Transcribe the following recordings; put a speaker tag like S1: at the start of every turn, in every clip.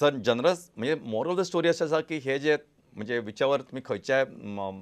S1: Sir general म्हणजे moral of the story अशें आसा की हे जे म्हणजे विचार तुमी खंयच्याय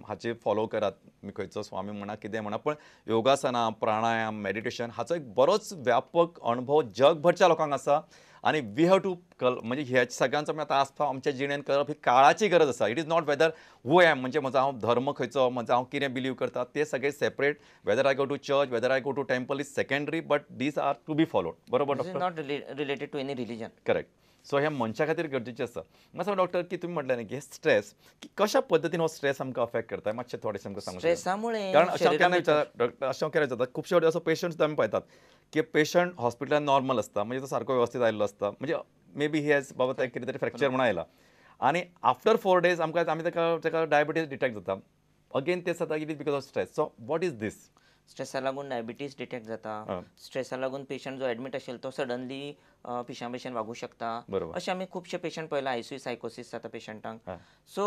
S1: हाचे फॉलो करात, तुमी खंयचो स्वामी म्हणा कितें म्हणा, पण योगासनां, प्राणायाम, मेडिटेशन हाचो एक बरोच व्यापक अणभव जगभरच्या लोकांक आसा आनी we have to म्हणजे ह्या सगळ्यांचो आमी आतां आसपाव आमच्या जिणेन करप ही काळाची गरज आसा. It is not whether who am, म्हणजे म्हजो हांव धर्म खंयचो, म्हजो हांव कितें बिलीव करता ते सगळे separate, whether I go to church, whether I go to temple is secondary, but these are to be followed. बरोबर doctor?
S2: Not related to any religion.
S1: Correct. So हे मनशा खातीर गरजेचें आसा. म्हाका सांग डॉक्टर की तुमी म्हटलें न्ही की हे स्ट्रेस की कशा पद्दतीन हो स्ट्रेस आमकां अफेक्ट करता, मातशें थोडेशें आमकां सांगूं?
S2: स्ट्रेसामुळे
S1: कारण अशें केन्ना विचार डॉक्टर, अशें केन्ना विचारता खुबशे फावटी असो पेशंट सुद्दां आमी पळयतात की पेशंट हॉस्पिटलान नॉर्मल आसता, म्हणजे तो सारको वेवस्थीत आयिल्लो आसता, म्हणजे मे बी he has बाबा ताका कितें तरी फ्रॅक्चर म्हणून आयला आनी आफ्टर 4 days आमकां आमी ताका डायबिटीज डिटेक्ट जाता. अगेन तें जाता it is because of stress. So what is this?
S2: Stresa लागून डायबिटीज डिटेक्ट जाता, स्ट्रेसा लागून पेशंट जो एडमीट आशिल्लो तो सडनली पिशां भशेन वागूं शकता. अशें आमी खुबशे पेशंट पळयला, आयसीयू सायकोसीस जाता पेशंटांक. सो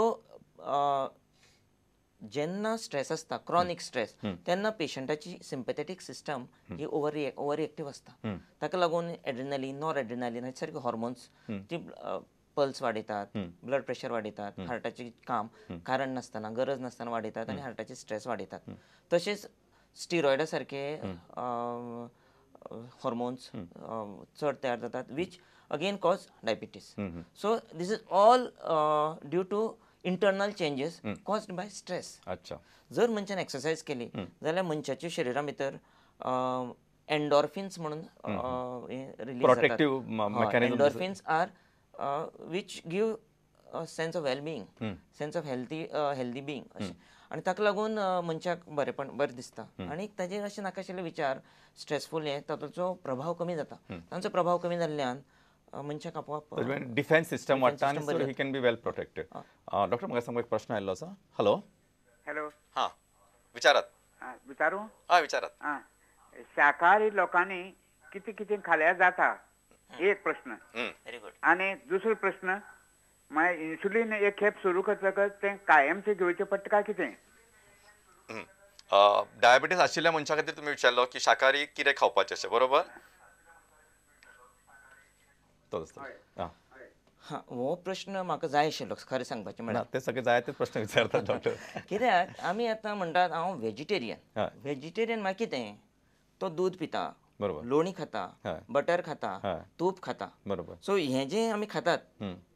S2: जेन्ना स्ट्रेस आसता, क्रॉनीक स्ट्रेस, तेन्ना पेशंटाची सिम्पथेटीक सिस्टम ही ओवर रिएक्टीव आसता. ताका लागून एड्रिनलीन, नॉर एड्रिनलीन हे सारके हॉर्मोन्स ती पल्स वाडयतात, ब्लड प्रेशर वाडयतात, हार्टाचें काम कारण नासतना, गरज नासतना वाडयतात आनी हार्टाचे स्ट्रेस वाडयतात. तशेंच स्टिरॉयडा सारके हॉर्मोन्स चड तयार जातात, which again cause diabetes. So this is all due to internal changes caused by stress.
S1: अच्छा.
S2: जर मनशान एक्सरसायज केली जाल्यार मनशाच्या शरिरा भितर एन्डॉर्फिन्स म्हणून रिलीज जातात. Endorphins are which give sense of well being, sense of healthy being अशें, आनी ताका लागून मनशाक बरेपण बरें दिसता आनी ताजेर अशें नाका आशिल्ले विचार, स्ट्रेसफूल हे ताचो प्रभाव कमी जाता. तांचो प्रभाव कमी जाल्ल्यान मनशाक आपोआप
S1: डिफेन्स सिस्टम वाडटा आनी so he can be well protected. Doctor म्हाका सांग, एक प्रश्न आयिल्लो आसा. हॅलो.
S3: हॅलो.
S1: हां विचारात.
S3: विचारूं?
S1: हय विचारात.
S3: आं, शाकाहारी लोकांनी कितें कितें खाल्यार जाता, एक प्रश्न.
S2: Very good.
S3: आनी दुसरो प्रश्न, मागीर इन्सुलीन एक खेप सुरू करतकच तें कायमचें घेवचें पडटा काय कितें?
S1: डायबिटीज आशिल्ल्या मनशा खातीर तुमी विचारलो की शाकाहारी कितें खावपाचें अशें, बरोबर?
S2: हां, हो प्रश्न म्हाका जाय आशिल्लो खरें सांगपाचें म्हळ्यार.
S1: ते सगळे जाय ते प्रश्न विचारतात डॉक्टर.
S2: कित्याक आमी आतां म्हणटात हांव व्हेजिटेरियन. व्हेजिटेरियन मागीर कितें? तो दूद पिता,
S1: बरोबर,
S2: लोणी खाता, बटर खाता, तूप खाता,
S1: बरोबर.
S2: सो हें जें आमी खातात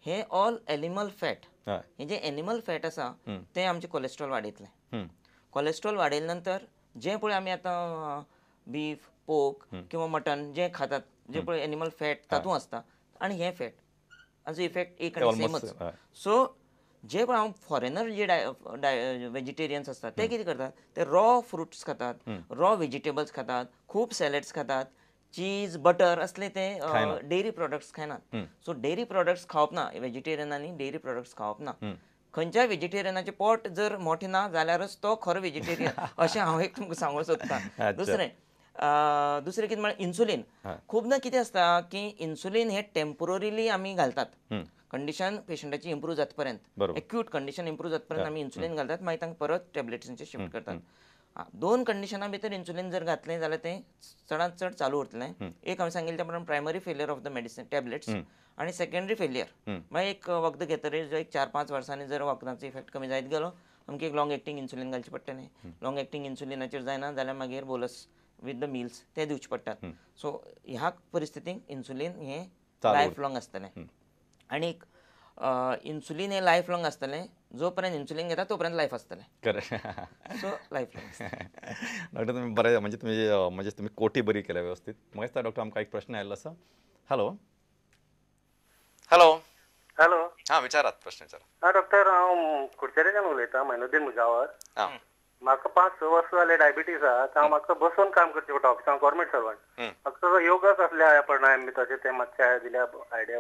S2: हें ऑल एनिमल फॅट. हें जें एनिमल फॅट आसा तें आमचें कोलेस्ट्रॉल वाडयतलें. कोलेस्ट्रॉल वाडयले नंतर जें पळय आमी आतां बीफ, पोर्क किंवा मटन जें खातात, जें पळय एनिमल फॅट तातूंत आसता आनी हें फॅट हाचो इफेक्ट एक आनी सेमच. सो जे पळय हांव फॉरेनर जे व्हेजिटेरियन्स आसतात ते कितें करतात, ते रॉ फ्रुट्स खातात, रॉ व्हेजिटेबल्स खातात, खूब सॅलड्स खातात, चीज, बटर असले ते डेअरी प्रोडक्ट्स खायनात. सो डेअरी प्रोडक्ट्स खावप ना व्हेजिटेरियनांनी, डेअरी प्रोडक्ट्स खावप ना. खंयच्याय व्हेजिटेरियनाचें पोट जर मोठें ना जाल्यारच तो खरो व्हेजिटेरियन अशें हांव एक तुमकां सांगूंक सोदतां. दुसरें दुसरें कितें म्हळ्यार इन्सुलीन. खूबदां कितें आसता की इन्सुलीन हें टेम्पोररीली आमी घालतात, कंडिशन पेशंटाची इम्प्रूव जात पर्यंत, एक्यूट कंडिशन इम्प्रूव जात पर्यंत आमी इन्सुलीन घालतात, मागीर तांकां परत टॅबलेट्सांचेर शिफ्ट करतात. दोन कंडिशनां भितर इन्सुलीन जर घातलें जाल्यार तें चडांत चड चालू उरतलें. एक हांवें सांगिल्लें त्या प्रमाण primary failure of the medicine tablets आनी सेकेंडरी फेलियर. मागीर एक वखद घेतकीर जो एक 4-5 वर्सांनी जर वखदांचो इफेक्ट कमी जायत गेलो, आमकां एक लॉंग एक्टींग इन्सुलीन घालचें पडटलें. लॉंग एक्टींग इन्सुलिनाचेर जायना जाल्यार मागीर बोलस विथ the mills ते दिवचे पडटात. सो ह्या परिस्थितीक इन्सुलीन हें लायफ लॉंग आसतलें. आनीक इन्सुलीन हें लायफ लॉंग आसतलें, जो पर्यंत इन्सुलीन घेता तो पर्यंत लायफ आसतलें.
S1: Correct.
S2: So life long.
S1: Doctor तुमी बरें, म्हणजे तुमी कोटी बरी केल्या व्यवस्थीत. म्हाका दिसता डॉक्टर आमकां एक प्रश्न आयिल्लो आसा. हॅलो. हॅलो.
S4: हॅलो.
S1: हां विचारात, प्रश्न विचारात.
S4: हां डॉक्टर, हांव कुडचडेच्यान उलयतां, मैनुद्दीन मुजावर.
S1: हां,
S4: म्हाका 5-6 वर्सां जाले डायबिटीज आहा. हांव म्हाका बसून काम करचें पडटा ऑफिसान, गव्हर्मेंट सर्वंट. म्हाका योगा कसले प्राणायाम बी तशें तें मातशें दिल्या आयडिया.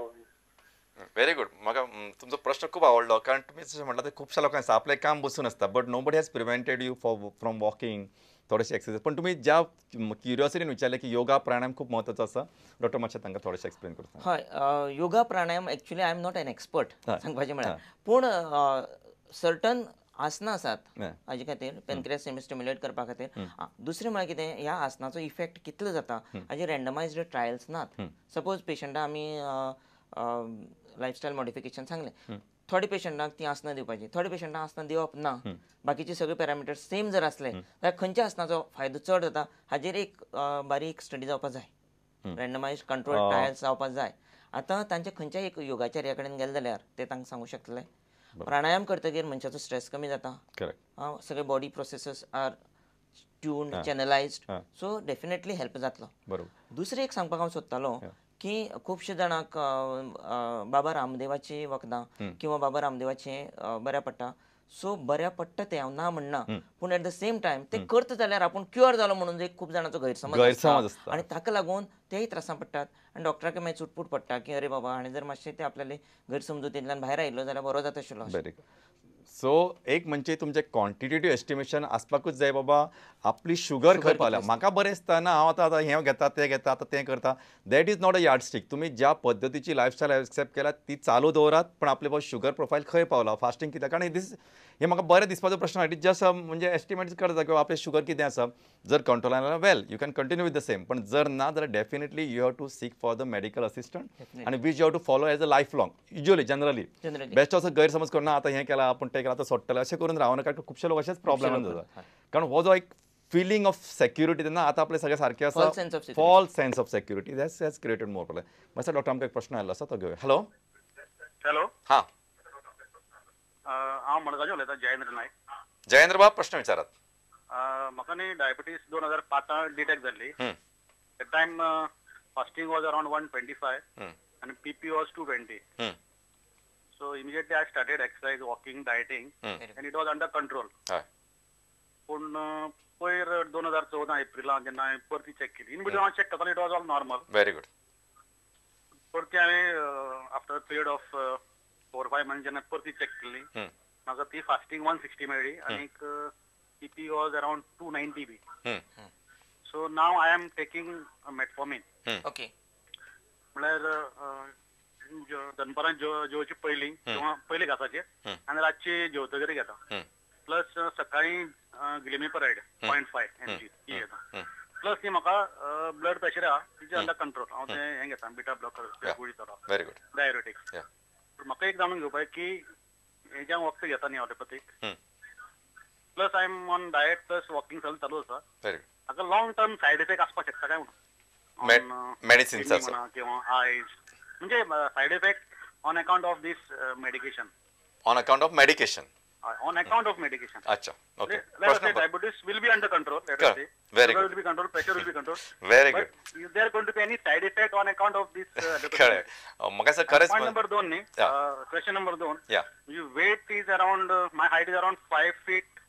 S1: Very good. म्हाका तुमचो प्रश्न खूब आवडलो, कारण तुमी जशें म्हणलां तें खुबश्या लोकांक आसता, आपलें काम बसून आसता, but nobody has prevented you for from walking, थोडेशे एक्सरसाइज. पण तुमी ज्या क्युरियोसिटीन विचारलें की योगा प्राणायाम खूब म्हत्वाचो आसा, डॉक्टर मातशें तांकां थोडेशें एक्सप्लेन करता.
S2: हय, yoga pranayama actually I am not an expert सांगपाचें म्हळ्यार, पूण सर्टन आसनां आसात हाजे खातीर, पेनक्रियास स्टिम्युलेट करपा खातीर. दुसरें म्हळ्यार कितें, ह्या आसनाचो इफेक्ट कितलो जाता हाजे रँडमायज्ड ट्रायल्स नात. सपोज पेशंटा आमी लायफस्टायल मॉडिफिकेशन सांगलें. थोडे पेशंटांक ती आसनां दिवपाची, थोडे पेशंटांक आसनां दिवप ना. बाकीचे सगळे पॅरामिटर्स सेम जर आसले जाल्यार खंयच्या आसनाचो फायदो चड जाता हाजेर एक बारीक स्टडी जावपाक जाय, रँडमायज कंट्रोल ट्रायल्स जावपाक जाय. आतां तांच्या खंयच्याय एक योगाचार्या कडेन गेले जाल्यार ते तांकां सांगूंक शकतले. प्राणायाम करतकीर मनशाचो स्ट्रेस कमी जाता, सगळे body processes are tuned, channelized, so definitely help जातलो. दुसरें एक सांगपाक हांव सोदतालो की खुबशे जाणांक बाबा रामदेवाची वखदां किंवा बाबा रामदेवाचें बऱ्या पडटा, सो बऱ्या पडटा तें हांव ना म्हणना, पूण एट the same time ते करता जाल्यार आपूण क्युअर जालो म्हणून एक खूब जाणांचो गैरसमज आसता आनी ताका लागून तेय त्रासां पडटात आनी डॉक्टराक मागीर चुटपूट पडटा की अरे बाबा हाणें जर मातशें ते आपल्याले गैरसमजुतींतल्यान भायर आयिल्लो जाल्यार बरो जाता आशिल्लो.
S1: सो एक म्हणजे तुमचें क्वॉन्टिटेटिव एस्टिमेशन आसपाकूच जाय बाबा आपली शुगर खंय पावल्या. म्हाका बरें दिसता ना हांव आतां आतां हें घेता तें घेता आतां तें करता, that is not a yardstick. तुमी ज्या पद्दतीची लायफस्टायल एक्सेप्ट केल्या ती चालू दवरात, पण आपले बाबा शुगर प्रोफायल खंय पावला, फास्टींग कित्याक, कारण दीस हे म्हाका बरें दिसपाचो प्रश्न. It is just म्हणजे एस्टिमेट करता किंवा आपलें शुगर कितें आसा, जर कंट्रोलान जाल्यार well you can continue with the same, पण जर ना जाल्यार definitely you have to seek for the medical assistant आनी which you have to follow as a life long. Usually generally best असो गैरसमज करून आतां हें केलां आपूण तें केलां आतां सोडटलें अशें करून रावना, कारण खुबशे लोक अशेंच प्रॉब्लेम जाता. कारण हो जो एक फिलिंग ऑफ सेक्युरिटी तेन्ना आतां आपलें सगळें सारकें आसा, false sense of security that's has created more problem. मातसो डॉक्टर आमकां एक प्रश्न आयिल्लो आसा तो घेवया. हॅलो
S4: हॅलो,
S1: हां
S4: हांव मडगांवच्यान उलयतां, जयेंद्र नायक.
S1: जयेंद्र बाब प्रश्न विचारात.
S4: म्हाका न्ही डायबिटीज 2005 डिटेक्ट जाल्ली. That time fasting was around 125 आनी PP was 220. So immediately I started exercise, walking, dieting and it was under control. पूण पयर 2014 एप्रिलान जेन्ना हांवें परती चॅक केली, इन बिटवीन हांव चॅक करतालो, it was all normal.
S1: Very good.
S4: परती हांवें आफ्टर पिरियड ऑफ 4-5 मंथ्स जेन्ना परती चॅक केली, म्हाका ती फास्टींग 160 मेळ्ळी आनी PP was around 290 B. So now I am taking metformin.
S2: Okay.
S4: म्हळ्यार दनपारां जेवचे पयलीं किंवा पयलीं घासाचेर आनी रातची जेवतकीर घेता, प्लस सकाळीं ग्लिमेपरायड 0.5 mg ती घेता, प्लस ती म्हाका ब्लड प्रेशर आहा तिचे अंडर कंट्रोल, हांव तें हें घेता बिटा ब्लॉकर गुळी चालू, डाययुरेटिक्स. म्हाका एक जाणून घेवपाक की हें जें वखद घेता न्ही allopathic, plus I am on diet plus walking सगळें चालू आसा, म्हाका लॉंग टर्म सायड इफेक्ट आसपाक शकता काय म्हणून
S1: मेडिसिन्साचो
S4: म्हणा किंवा आयज म्हणजे side effect on account of this medication,
S1: on account of medication,
S4: on account of medication.
S1: अच्छा, okay.
S4: Let us say diabetes will be under control, let us say
S1: very good,
S4: will be control, pressure will be control.
S1: Very good.
S4: Is there going to be any side effect on account of this?
S1: Correct. म्हाका sir खरेंच
S4: point number 2 न्ही, question number 2.
S1: या
S4: weight is around, my height is around 5 feet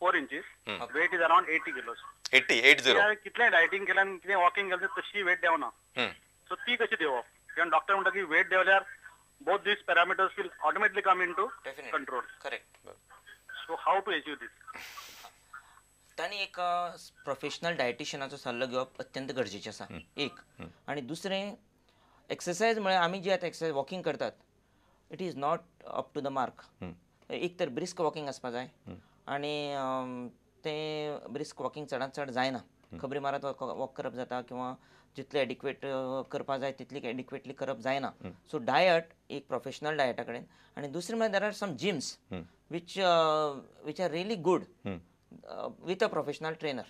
S4: 4 inches, weight is around 80 kilos.
S1: 80 80.
S4: कितलें dieting केल्यान कितें walking केल्यान तशी weight देवना, सो ती कशी देवप? कारण डॉक्टर म्हणटा की weight देवल्यार both these parameters will automatically come into control.
S2: Correct.
S4: So how to achieve this?
S2: तांणी एक प्रोफेशनल डायटिशियनाचो सल्लो घेवप अत्यंत गरजेचें आसा एक. आनी दुसरें एक्सरसायज म्हळ्यार आमी जी आतां एक्सरसायज वॉकिंग करतात, it is not up to the mark. एक तर ब्रिस्क वॉकिंग आसपा जाय आनी तें ब्रिस्क वॉकिंग चडांत चड जायना, खबरी मारत वॉक करप जाता किंवा जितले एडिक्वेट करपा जाय तितली एडिक्वेटली करप जायना. सो डायट एक प्रोफेशनल डायटा कडेन. आनी दुसरें म्हळ्यार there are some gyms which are really good with a professional trainer.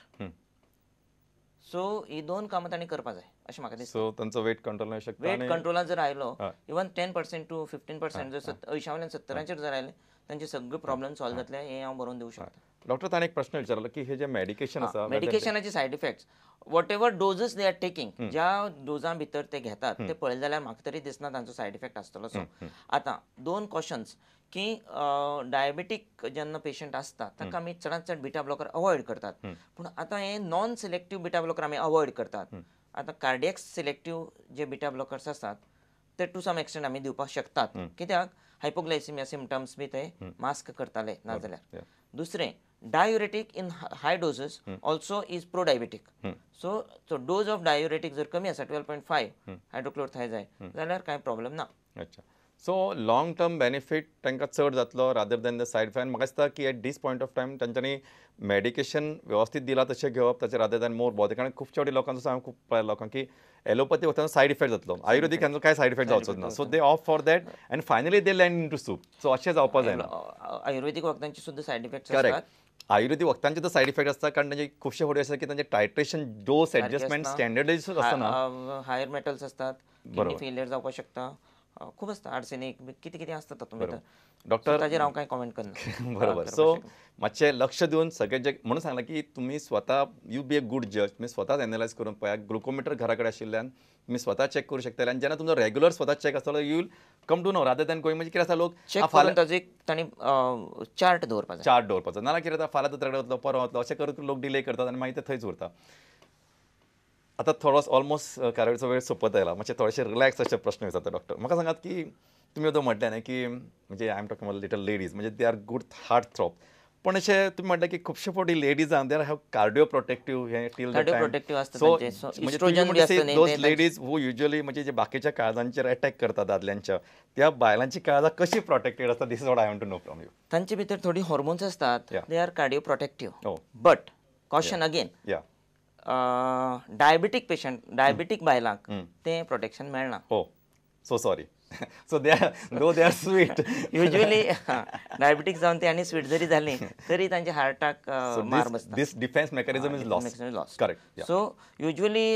S2: So ही दोन कामां तांणी करपा जाय अशें म्हाका दिसता.
S1: सो तांचो वेट कंट्रोल शकता,
S2: वेट कंट्रोलान जर आयलो इवन 10% टू 15% जर 80 वयल्यान 70 जर आयले तांचे सगळे प्रॉब्लेम सॉल्व जातले हें हांव बरोवन दिवंक शकता.
S1: डॉक्टर ताणें एक प्रश्न विचारलो की हे जे मेडिकेशन आसा,
S2: मेडिकेशनाचे side effects whatever doses they are taking, ज्या डोजां भितर ते घेतात ते पळयले जाल्यार म्हाका तरी दिसना तांचो सायड इफेक्ट आसतलो. सो आतां दोन क्वेश्चन्स की डायबेटीक जेन्ना पेशंट आसता ताका आमी चडांत चड बिटा ब्लॉकर अवॉयड करतात, पूण आतां हे नॉन सिलेक्टीव बिटा ब्लॉकर आमी अवॉयड करतात. आतां कार्डियक सिलेक्टीव जे बिटा ब्लॉकर्स आसात ते टू सम एक्सटेंट आमी दिवपाक शकतात, कित्याक हायपोग्लायसिमिया सिमटम्स बी ते मास्क करताले नाजाल्यार. दुसरें diuretic in high doses also is pro diabetic. So dose of diuretic जर कमी आसा 12.5 हायड्रोक्लोरथायझायड जाल्यार कांय प्रॉब्लेम ना.
S1: अच्छा, सो लाँग टर्म बेनिफीट तांकां चड जातलो rather than the side effect. म्हाका दिसता की at this point of time तांच्यांनी मेडिकेशन वेवस्थीत दिलां तशें घेवप ताचें रादर दॅन मोर बॉदर. कारण खुबशे फावटी लोकांचो हांवें खूब पळयला लोकांक की एलोपॅथी वखदांचो सायड इफेक्ट जातलो, आयुर्वेदीक हांचो कांय सायड इफेक्ट जावचो ना. So they opt for that and finally they land into soup. So अशें जावपाक जायना.
S2: आयुर्वेदीक वखदांचे सुद्दां सायड इफेक्ट आसतात.
S1: करेक्ट, आयुर्वेदीक वखदांचे तर सायड इफेक्ट आसता कारण तांचे खुबशे फावटी आसता की तांचे टायट्रेशन डोस एडजस्टमेंट स्टँडर्डायज आसना,
S2: हायर मेटल्स आसतात, किडनी फेलियर जावपाक शकता, खूब आसता, आर्सेनिक कितें कितें आसता तातूंत भितर.
S1: डॉक्टर
S2: ताजेर हांव कांय कॉमेंट करना.
S1: बरोबर. सो मातशें लक्ष दिवन सगळें जे म्हणून सांगलां की तुमी स्वता you be a good जज, तुमी स्वताच एनलायज करून पळयात. ग्लुकोमिटर घरा कडेन आशिल्ल्यान तुमी स्वता चॅक करूं शकतले आनी जेन्ना तुमचो रेगुलर स्वता चॅक आसतलो you will come to know rather than going. म्हणजे कितें आसा लोक
S2: चॅक करून ताजो एक तांणी चार्ट दवरपाचो,
S1: चार्ट दवरपाचो, नाल्यार कितें जाता फाल्यां दोतोरा कडेन वतलो परवां वतलो अशें करून लोक डिले करतात आनी मागीर ते थंयच उरता. आतां थोडोसो ऑलमोस्ट कार्यावळीचो वेळ सोंपत आयला, मातशे थोडेशे रिलॅक्स अशे प्रश्न विचारता डॉक्टर. म्हाका सांगात की तुमी आतां म्हटलें न्ही की म्हणजे I am talking about little ladies म्हणजे they are good heart throb, पण अशें तुमी म्हटलें की खुबशे फावटी लेडीजांक they are have cardio protective हें टील the time
S2: protective आसता तांचें.
S1: म्हणजे those ladies who usually म्हणजे जे बाकीच्या काळजांचेर अटॅक करतात दादल्यांच्या, त्या बायलांची काळजां कशी प्रोटेक्टेड आसता, this is what I want to know from you.
S2: तांचे भितर थोडी हॉर्मोन्स आसतात, they are cardio protective. But caution again, diabetic patient, diabetic बायलांक तें प्रोटेक्शन मेळना.
S1: Oh so sorry. So they are, though they are sweet
S2: usually diabetic जावन ते आनी स्वीट जरी जाली तरी तांच्या हार्टाक मार बसता.
S1: This defence mechanism is lost. Correct.
S2: So usually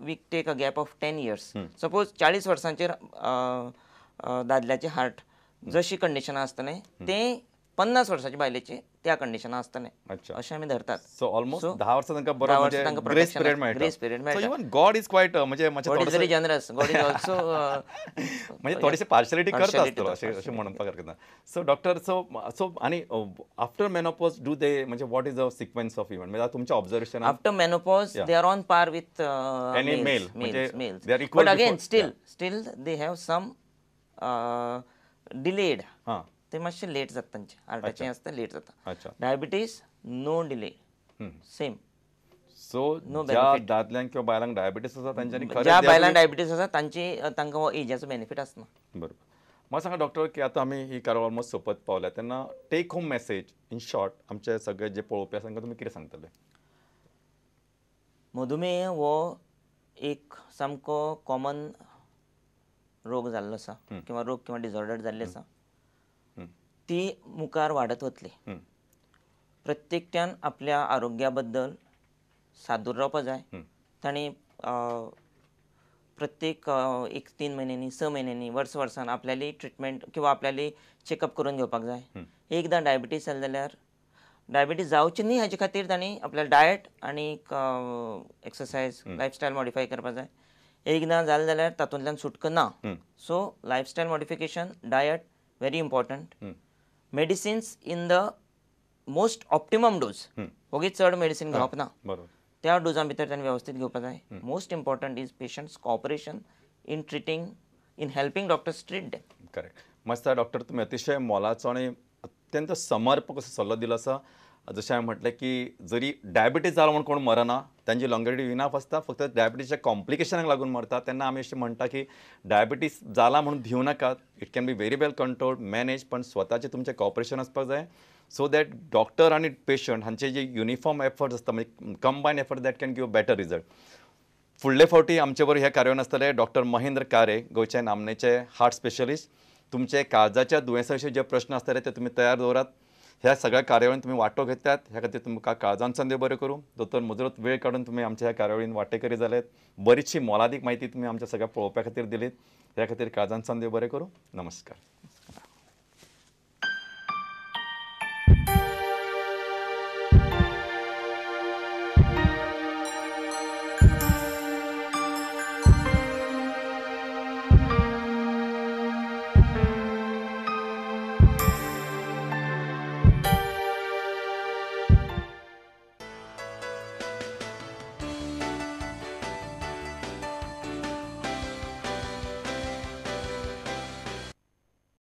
S2: we take a gap of 10 years. Suppose 40 वर्सांचेर दादल्याचें heart जशी कंडिशनां आसतलें तें 50 वर्साच्या बायलेचें त्या कंडिशनां आसतलें, अशें आमी धरतात.
S1: सो ऑलमोस्ट 10 वर्सां तांकां बरो म्हणजे ग्रेस पिरियड मेळटा.
S2: ग्रेस पिरियड मेळटा.
S1: So even God is quite म्हणजे
S2: God is very generous, God is also
S1: म्हणजे थोडीशी पार्शलिटी करता आसतलो अशें अशें म्हणपाक हरकत ना. सो डॉक्टर, सो सो आनी आफ्टर मेनोपॉज do they म्हणजे what is the sequence of event म्हणजे तुमच्या observation?
S2: After menopause they are on par with
S1: any male, म्हणजे
S2: they are equal, but again still still they have some delayed. ते मातशे late जाता तांचे हार्टाचें आसता late जाता. Diabetes no delay, same.
S1: So ज्या दादल्यांक किंवा बायलांक डायबिटीस आसा तांच्यांनी,
S2: ज्या बायलांक डायबिटीस आसा तांची तांकां हो एजाचो बेनिफीट आसना.
S1: बरोबर. म्हाका सांगा डॉक्टर की आतां आमी ही कार्यावळ ऑलमोस्ट सोंपत पावल्या तेन्ना take home message in short आमचे सगळे जे पळोवपी आसा तांकां तुमी कितें सांगतले?
S2: मधुमेह हो एक सामको कॉमन रोग जाल्लो आसा किंवा रोग किंवा डिसऑर्डर जाल्ली आसा, ती मुखार वाडत वतली. प्रत्येकट्यान आपल्या आरोग्या बद्दल सादूर रावपाक जाय. तांणी प्रत्येक एक 3 म्हयन्यांनी 6 म्हयन्यांनी वर्स वर्सान आपल्याली ट्रिटमेंट किंवा आपल्याली चॅकअप करून घेवपाक जाय. एकदां डायबिटीज जालें जाल्यार डायबिटीज जावची न्ही हाजे खातीर तांणी आपल्या डायट आनी एक्सरसायज लायफस्टायल मॉडिफाय करपाक जाय. एकदां जालें जाल्यार तातूंतल्यान सुटका ना. So lifestyle modification, diet very important, medicines in the most optimum dose. ओगी चड मेडिसिन घेवप ना, त्या डोजां भितर ताणें वेवस्थीत घेवपाक जाय. Most important is patients cooperation in treating, in helping doctors treat them.
S1: Correct. मस्त डॉक्टर, तुमी अतिशय मोलाचो आनी अत्यंत समर्पक असो सल्लो दिलो आसा. जशें हांवें म्हटलें की जरी डायबिटीज जालो म्हूण कोण मरना, तांची लॉंगेविटी इनाफ आसता, फक्त डायबिटीजच्या कॉम्प्लिकेशनाक लागून मरता. तेन्ना आमी अशें म्हणटा की डायबिटीज जाला म्हणून भिवू नाकात, it can be very well controlled, manage, पण स्वताचें तुमचें कॉपरेशन आसपाक जाय सो that doctor आनी पेशंट हांचे जे युनिफॉर्म एफर्ट्स आसता म्हणजे combine effort that can give better result. फुडले फावटी आमचे बरोबर ह्या कार्यावळीन आसतले डॉक्टर महेंद्र कारे, गोंयचे नामनेचे हार्ट स्पेशलिस्ट. तुमचे काळजाच्या दुयेंसा विशीं जे प्रश्न आसतले ते तुमी तयार दवरात. ह्या सगळ्या कार्यावळीन तुमी वांटो घेतात ह्या खातीर तुमकां काळजांतल्यान देव बरें करूं. दोतोर मुजरत वेळ काडून तुमी आमच्या ह्या कार्यावळीन वांटेकरी जाल्यात, बरीचशी मोलादीक म्हायती तुमी आमच्या सगळ्या पळोवप्या खातीर दिलीत, ह्या खातीर काळजांतल्यान देव बरें करूं. नमस्कार.